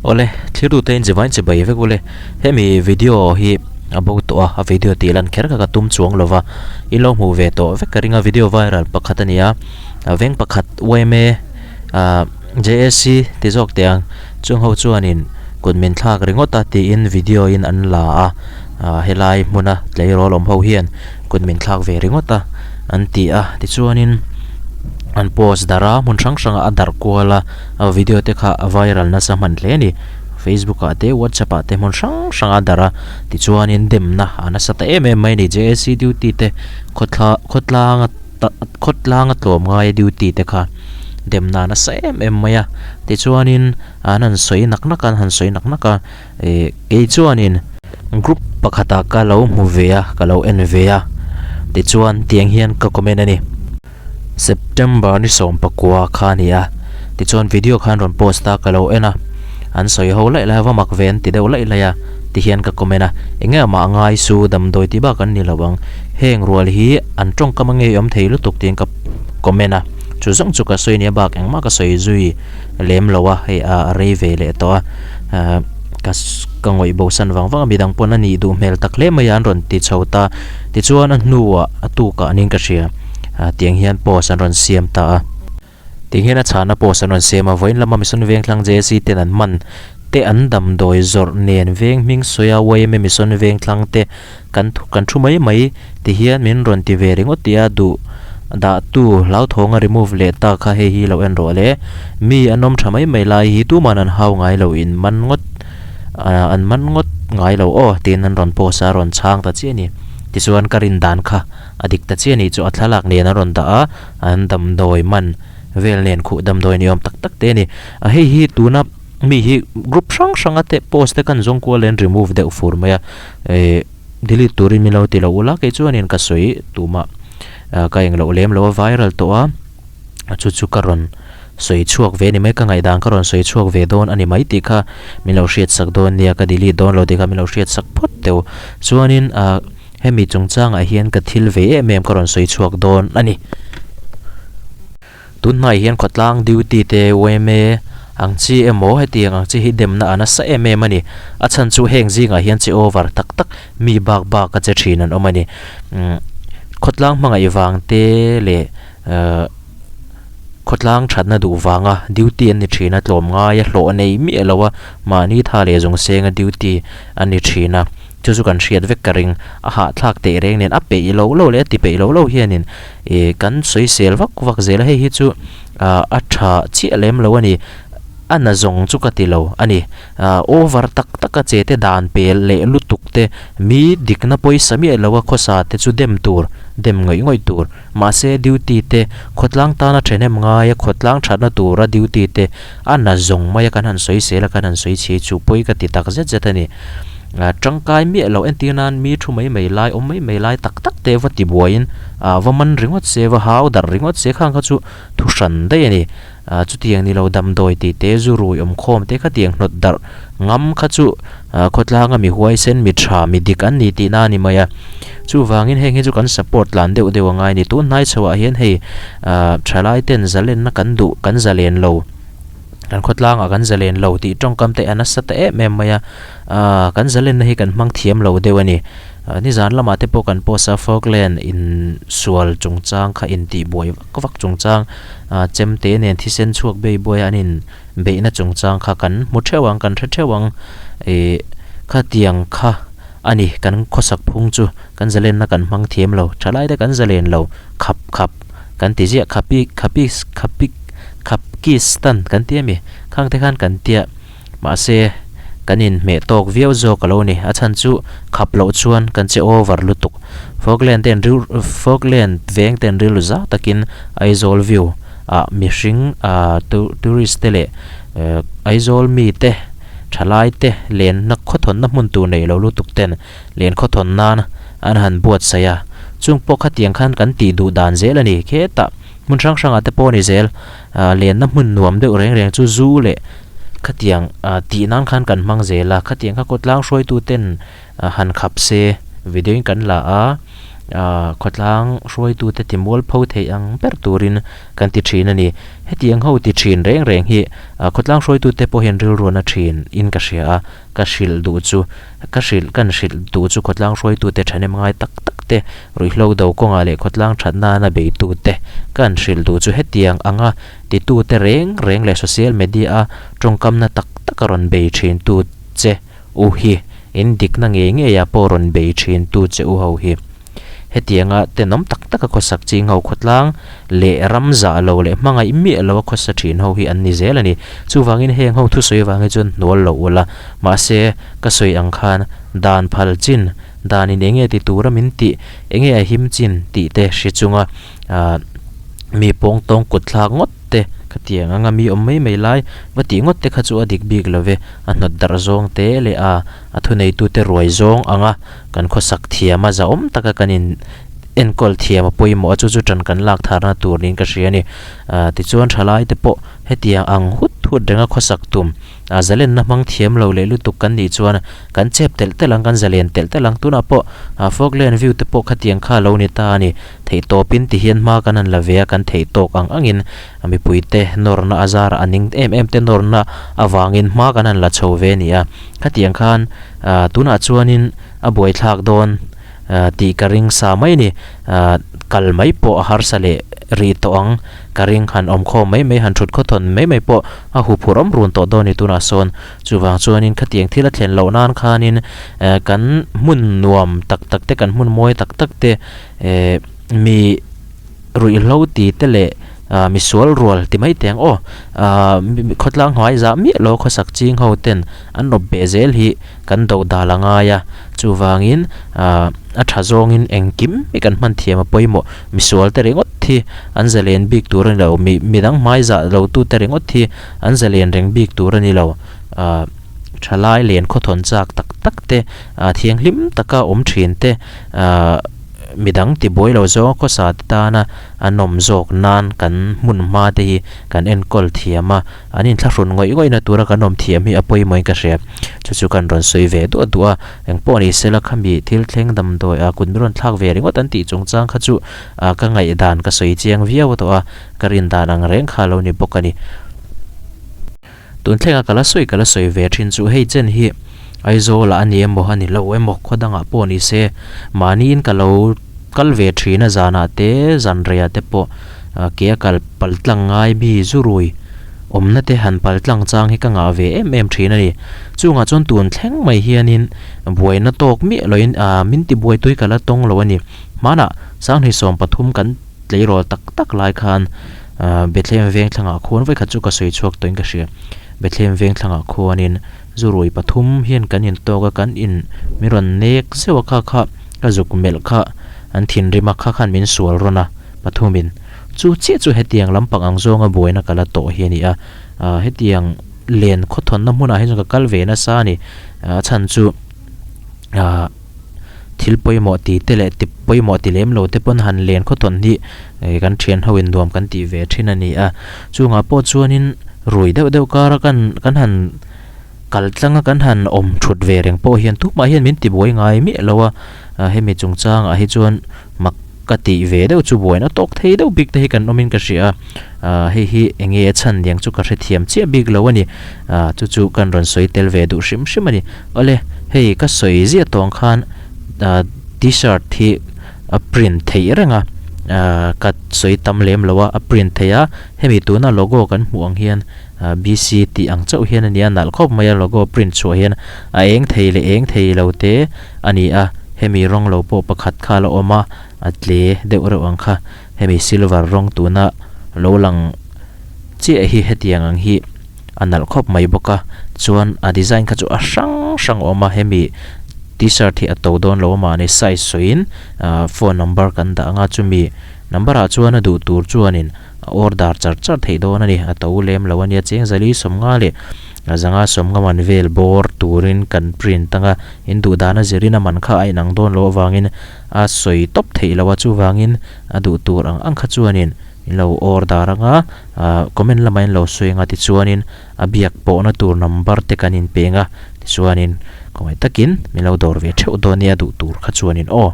Awle, thilrute in chivain chibai vek ule. Hemi video hi a bo tawh a, a video tih lan kher kha ka tum chuang lo va, in lo hmuh ve tawh vek ka ring a, video viral pakhat a ni a, veng pakhat yma ah JAC ti zawk teh ang, chung ho chuanin kut min thlak ringawt a tiin video in an la a, ah helai hmuna tleirawl awm ho hian kut min thlak ve ringawt a an ti a, tichuanin an post darh a, hmun hrang hrangah a darh kual a. A video te kha a viral nasa hman hle a ni. Facebook ah te WhatsApp ah te hmun hrang hrang a darh a, tichuanin demna a nasa ta em em mai a ni. JAC duty te khawthla khawtlang khawtlang a tlawm ngai a duty te kha demna a nasa em em mai a, tichuanin an han sawi nak nak a an han sawi nak nak a, ih kei chuanin group pakhatah ka lo hmu ve a ka lo en ve a, tichuan tiang hian ka comment a ni. September ni 19 kha a ni a, tichuan video khan rawn post a ka lo en a, an sawi ho laih laih a va mak ve an ti deuh laih laih a ti hian ka comment a, enge amah ngai su damdawi tih bak an ni lo ang, heng rual hi an tawngkam a ngei awm thei lutuk tiin ka comment a, chu zawng chu ka sawi nia bak engmah ka sawi zui lem lo a, hei a rei ve leh tawh a, ah ka ka ngawih bo san vang vang a midang pawn a nih duh hmel tak hle mai a an rawn ti chho ta, tichuan a hnuah a tukah niin ka hria. Ah tiang hian post an rawn siam ta a. Tiang hian a chhahna post an rawn siam a, vawiin lama Mission Vengthlang JC ten an man te an damdawi zawrh nen veng hming sawi a yma Mission Vengthlang te kan kan thu mai mai ti hian min rawn ti ve ringawt tih a duh dah tu hlauthawnga remove leh ta kha hei hi lo en rawh le. Mi an awm tha mai mai lai hi tuman an hau ngai lo in man ngawt ah an man ngawt ngai lo aw tiin an rawn post a rawn chhang ta chiah a ni. Tichuan ka rin dan kha. A dik ta chiah anih chu a thlalak nen a rawn dah a, an damdawi man vel nen khuh damdawi ni awm tak tak te a ni. A hei hi tuna mi hi group hrang hrang a te post te kan zawng kual in remove deuh fur mai a, eh delete turin min lo ti lo ula kei chuanin ka sawi tumah ka engloh lem lo a viral tawh a, chu chu ka rawn sawi chhuak ve a ni mai ka ngaihdan ka rawn sawi chhuak ve dawn a ni mai tih kha min lo hriat sak dawn nia ka delete dawn lo tih kha min lo hriat sak phawt teuh chuanin ah. Hemi chungchangah hian ka thil ve em em ka rawn sawi chhuak dawn a ni. Tunhnai hian khawtlang duty te yma ang chi emaw hetiang ang chi hi demna a nasa em em a ni. A chhan chu heng zingah hian che over tak tak mi bak bak a che thin an awm a ni. Khawtlang hmangaih vang te leh ehh. Khawtlang thatna duh vanga duty an ni thin a, tlawm ngai a, hlawh nei miah lo a, mahni tha leh zawng senga duty an ni thin a, chu chu kan hriat vek ka ring. A hahthlak teh reng nen a peih lo lo leh a ti peih lo lo hianin ih kan sawisel vak vak zel a, hei hi chu ah a tha chiah lem lo a ni, a na zawng chu ka ti lo a ni. Ah over tak tak a che te dan pel leh lutuk te, mi dikna pawisa miah lo a khawsa te chu dem tur, dem ngawih ngawih tur. Mahse duty te khawtlang tana thahnem ngai a khawtlang thatna tura duty te a na zawng mai a kan han sawi sel a kan han sawi chhe chu pawi ka ti tak zet zet a ni. Ah tangkai miah loh entir nan mi thu mai mai lai awm mai mai lai tak tak te va ti buaiin ah va man ringawt se va hau darh ringawt se khang kha chu thu hran daih a ni. Ah chutiang ni lo damdawi tih te zu rui awm khawm te khatiang hnawt darh ngam kha chu ah khawtlanga mi huaisen mi tha mi dik an ni tihna a ni mai a. Chuvangin heng hi chu kan support tlan deuh deuh a ngai a ni. Tun hnai chhoah hian hei ah thalai ten zalenna kan duh kan zalen lo kan khawtlangah kan zalen lo tih tawngkam te a nasa ta em em mai a. Ah kan zalenna hi kan hmang thiam lo deuh a ni. Nizan lamah te pawh kan post a Falkland insual chungchang kha intihbuai vak vak chungchang ah chemte nen thisen chhuak bei buai an in beihna chungchang kha kan hmu theuh ang kan hre theuh ang ih khatiang kha a ni kan khawsak phung chu kan zalenna kan hmang thiam lo thalai te kan zalen lo khap khap kan ti ziah khapi khapi khapi khapkistan kan ti ami khang te khan kan tia. Mahse, kan inhmeh tawk viau zawk a lo ni. A chhan chu khap loh chuan kan che over lutuk. Falkland ten ril Falkland veng ten rilru zau takin Aizawl view ah mihring ah tourist te leh Aizawl mi te thalai te lenna khawthawnna hmun tur nei lo lutuk ten len khawthawn nan an han buatsaih a. Chung pawh khatiang khan kan tih duh dan zel a ni khetah hmun hrang hrangah te pawh a ni zel. Ah lenna hmun nuam deuh reng reng chu zu leh khatiang ah tih nan khan kan hmang zel a, khatiang kha khawtlang hruaitu ten han khap se video in kan la a, Ahh khawtlang hruaitute ti mualpho thei ang ber turin kan ti thin a ni. Hetiang ho ti thin reng reng hi ah khawtlang hruaitute pawh hian rilruana thin in ka hria a, ka hrilh duh chu ka hrilh kan hrilh duh chu khawtlang hruaitute thahnem ngai tak tak te, ruihhlo do kawngah leh khawtlang that nana beitute kan hrilh duh chu hetiang anga titute reng reng leh social media a tawngkamna tak taka rawn bei thin tu che U hi, in dikna ngei ngeiah pawh rawn bei thin tu che u ho hi. Hetianga tenawm tak taka khawsak ching ho khawtlang leh ram zah lo leh hmangaih miah lo a khawsa thin ho hi an ni zel a ni. Chuvangin heng ho thusawi avang hi chuan hnual lo ula. Mahse, ka sawi ang khan dan phal chin, dan in enge ti tura min tih, enge a him chin tih te hre chunga ah mi pawng tawng kut thlak ngawt te khatiang anga mi awm mai mai lai va tih ngawt te kha chu a dik bik lo ve. A hnawt darh zawng te leh a a thuneitute ruai zawng anga kan khawsak thiam a zahawm taka kan in enkawl thiam a pawimawh a chu chu tan kan lak tharna tur niin ka hria a ni. Ah tichuan thalai te pawh hetiang ang hut hut renga khawsak tum a zalenna hmang thiam lo leh lutuk kan nih chuan kan chep telh telh ang kan zalen telh telh ang tunah pawh ah Falkland view te pawh khatiang kha a lo ni ta a ni. Theihtawpin ti hian hma kan han la ve a kan theihtawk ang angin A mipuite nawrna a zarah a ning em em te nawrna avangin hma kan han la chho ve a ni a. Khatiang khan tunah chuanin a buaithlak dawn tih ka ring sa mai a ni. Kal mai pawh a harsa leh rih tawh ang ka ring. Han awm khawm mai mai, han thut khawthawn mai mai pawh a huphurh awm run tawh dawn a ni tunah sawn. Chuvang chuanin khatiang thil a thlen loh nan khanin kan hmun nuam tak tak te, kan hmun mawi tak tak te mi ruihhlo ti te leh ah misual rual ti mai teh ang aw ah khawtlang hnuai zah miah lo khawsak ching ho ten an rawp beh zel hi kan do dal a ngai a chuvangin ah a tha zawngin engkim hi kan hman thiam a pawimawh misual te ringawt hi an zalen bik tur a ni lo mi midang hmai zah lo tu te ringawt hi an zalen reng bik tur a ni lo ah thalai len khawthawn chak tak tak te ah thianghlim taka awm thin te ah. Midang tibuai lo zawnga khawsa te tana an awm zawk nan kan hmun hma te hi kan enkawl thiam a, an inthlahrun ngawih ngawihna tura kan awm thiam hi a pawimawhin ka hria. Chu chu kan rawn sawi ve duah duah a, engpawh ni sela khami thil thleng damdawi a kut min rawn thlak ve ringawt an tih chungchang kha chu ka ngaihdan ka sawi chiang viau tawh a, ka rindan ang reng kha a lo ni bawk a ni. Tun thlenga ka la sawi ka la sawi ve thin chu hei chen hi Aizawl ah a ni emaw a ni lo emaw khaw dangah pawh ni se mahniin ka lo kal ve thin a zanah te zan reiah te pawh ke a kal pal tlang ngai mi zurui awmna te han pal tlang chang hi ka ngah ve em em thin a ni. Chungah chuan tun thleng mai hianin buaina tawk miah loin ah min ti buai tui ka la tawng lo a ni. Hmanah Sanghnih 13 kan tleirawl tak tak lai khan Bethlehem veng thlangah khuan vawikhat chu ka sawi chhuak tawhin ka hria. Bethlehem veng thlangah khuanin zurui pathum hian kan intawk a, kan in min rawn nek zeuh a kha kha ka zuk melh kha an thinrim a, kha khan min sual rawn a pathumin. Chu chiah chu hetiang lampang ang zawnga buaina ka la tawh hi a ni a, hetiang len khawthawnna hmunah hi chuan ka kal ve nasa a ni. A chhan chu ahh. Thil pawimawh ti te leh ti pawimawh ti lem lo te pawn han len khawtawn hi kan thian ho in nuam kan tih ve thin a ni a. Chungah pawh chuanin rui deuh deuh kara kan kan han kal tlang a kan han awm thut ve reng pawh hian tumah hian min tibuai ngai miah lo a. Hemi chungchangah hi chuan mak ka tih ve deuh chu buaina tawk thei deuh bik te hi kan awmin ka hria a. Ahh hei hi eng nge a chhan niang chu ka hrethiam chiah bik lo a ni. Ahh chu chu kan rawn sawi tel ve duh hrim hrim a ni. Awle hei ka sawi ziah tawng khan ahh t-shirt hi a print theih reng a, ahh ka sawi tam lem lo a, a print theih a, hemi tuna logo kan hmuh ang hian ahh B C tih ang chauh hian a ni a, nalh khawp mai a logo print chhuah hian a eng thei leh eng thei lo te a ni a, hemi rawng lo pawh pakhat kha a la awm a, a tle deuh reuh ang kha, hemi silver rawng tuna lo lang chiah hi hetiang ang hi a nalh khawp mai bawk a, chuan a design kha chu a hrang hrang a awm a, hemi t-shirt hi a to dawn lo a mahni size sawiin ah phone number kan dah ang a, chumi number ah chuan a duh tur chuanin a order char char theih dawn a ni, a to lem lo a nia, cheng zali sawmnga leh zanga sawmnga man vel bawr turin kan print ang a, in duh dan a zirin a man kha a inang dawn loh avangin a sawi tawp theih loh a, chuvangin a duh tur ang ang kha chuanin in lo order ang a, ah comment lamah in lo sawi ang a tichuanin a biak pawhna tur number te kan inpeng a, tichuanin khawngaih takin min lo dawr ve theuh dawn nia duh tur kha chuanin aw.